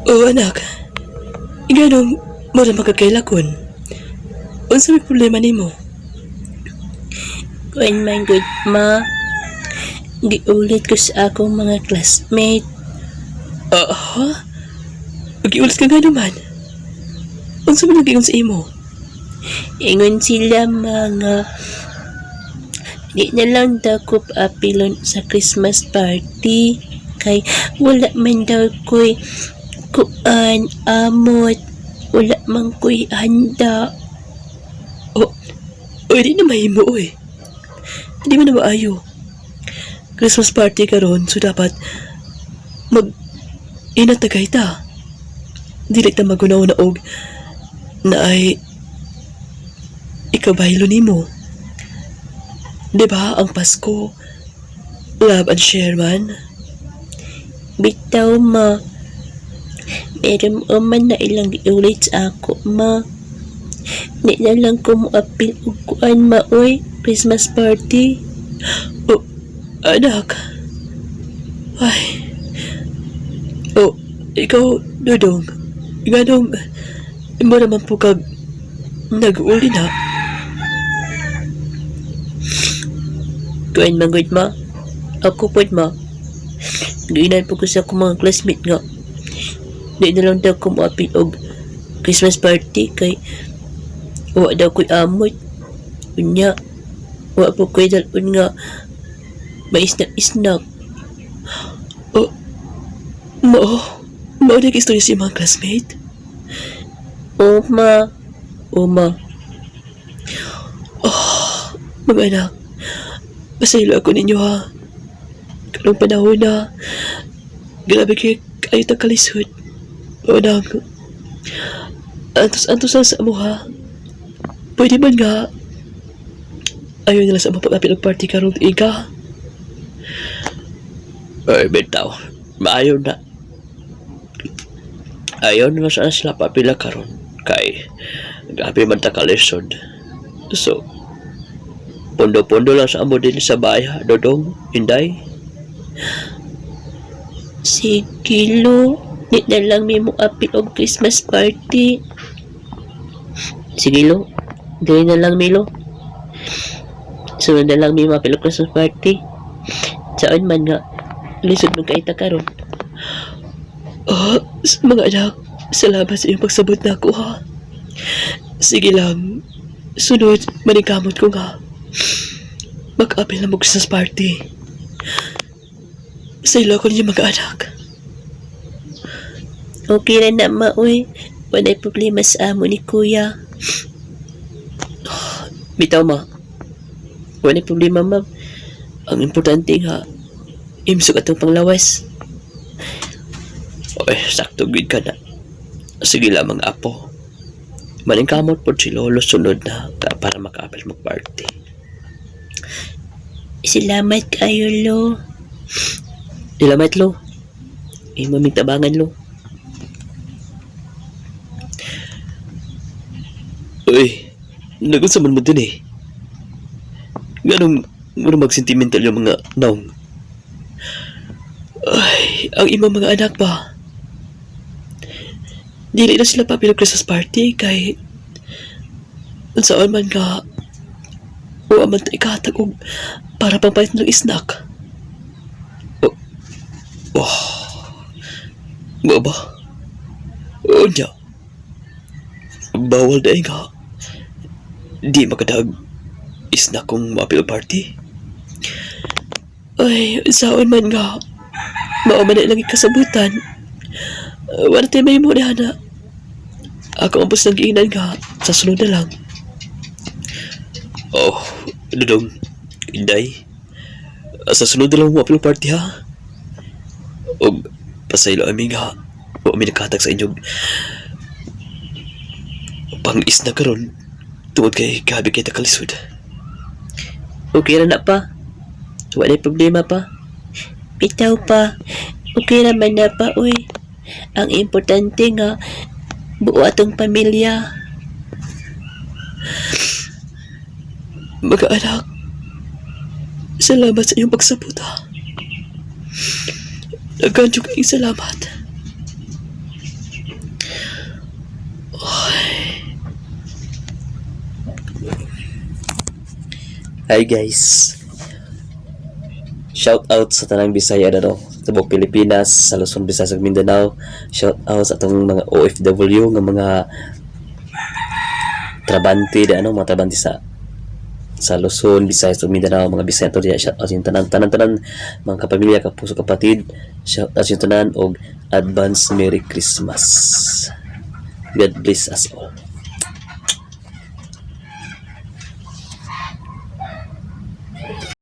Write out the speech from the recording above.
Oh, anak. Ganong mura magkakailakon. Unsa may problema nimo? Kuan man gud, ma. Giulit ko sa akong mga classmate. Ah, ha? Giulit ka nga naman. Unsa man nagiingon sa imo? Ingon sila mga di na lang daw ko paapilon sa Christmas party kay wala man daw ko'y kuan amot, wala man ko'y handa. Oh, oy, di na mahimo, oy. Di man na maayo. Christmas party karon, so dapat mag inatagay ta. Dili ta magunaw na og na ay ikabaylo nimo. Di ba ang Pasko, love and share man? Bitaw, ma, pero mao man na ilang giulit sa ako, ma. Di na lang ko moapil og kuan, ma, oy, Christmas party. Oh, anak. Ay. Oh, ikaw, Dudong. Nganong, mo naman po kag nag-uli na. Kuan man gud, ma, ako pod, ma. Giinan po ko sa akong mga classmate nga di na lang daw ko moapil og Christmas party kay wa daw ko'y amot. Unya, wa po ko'y dalon nga may isnak-isnak. Oh, mao, mao na istorya si mga classmate. O ma, o ma. Oh, mga anak, pasaylo ako ninyo ha. Karong panahon na, grabe kay kayo ta kalisod. O nang, antos-antos lang sa amo ha. Pwede man nga, ayaw nila sa amo pag-apil og party karong tuiga. Ay, bitaw, maayo na. Ayaw na saan sila papila karon kay grabe man ta kalisod. So, pondo-pondo lang sa amo din sa bahay, ha, Dodong, Inday. Sige lo, di na lang mi moapil og Christmas party. Sige lo, dili na lang mi lo. Sunod na lang mi moapil og Christmas party. Saan man nga, lisod man kay ta karon. Oh, mga anak, salamat sa iyong pagsabot na ako ha. Sige lang, sunod, maningkamot ko nga. Mag-apil na mo Christmas party. Sa ilo ko ninyo mga anak. Okay ra na, ma, oy. Walay problema sa amo ni kuya. Bitaw ma, wala problema ma'am. Ang importante nga, imsog atong panglawas. Oy, sakto gid ka na. Sige lang mga apo. Maningkamot po si Lolo sunod na ka para makaapil mag-party. Salamat kayo, lo. Salamat, Lo. Imo ming tabangan, Lo. Uy, nagunsa man mo dun eh. Ganong mura magsentimental yung mga naong. Ay, ang imong mga anak ba? Dili na sila papilo Christmas party kay unsaon man ka wa man ta ikahatag og para pangpalit ng snack. Oh, oh, nga ba? Unya, bawal na nga. Di makadag snack kung mapil party. Ay, unsaon man nga. Mao man na ilang ikasabutan. Wala tayo may muna na. Ako ang bus ng giinan nga. Sa sunod na lang. Oh, Dudong, Inday. Sa sunod na lang mapil party ha. Og pasaylo ami nga. Wa mi nakatag sa inyong pang-is na karon tungod kay gabi kay takalisod. Okay ra na pa. Walay problema pa. Bitaw pa. Okay ra man na pa, oy. Ang importante nga buo atong pamilya. Mga anak, salamat sa inyong pagsuporta. Daghan jud kayong salamat. Hi guys. Shout out sa tanang Bisaya na no, sa tibuok Pilipinas, sa Luzon, Visayas ug Mindanao. Shout out sa atong mga OFW nga mga trabante da ano, mga trabante sa Luzon, Visayas ug Mindanao, mga Bisaya to diya. Shout out sa inyong tanan, tanan, tanan, mga kapamilya, kapuso, kapatid. Shout out sa inyong tanan og advance Merry Christmas. God bless us all.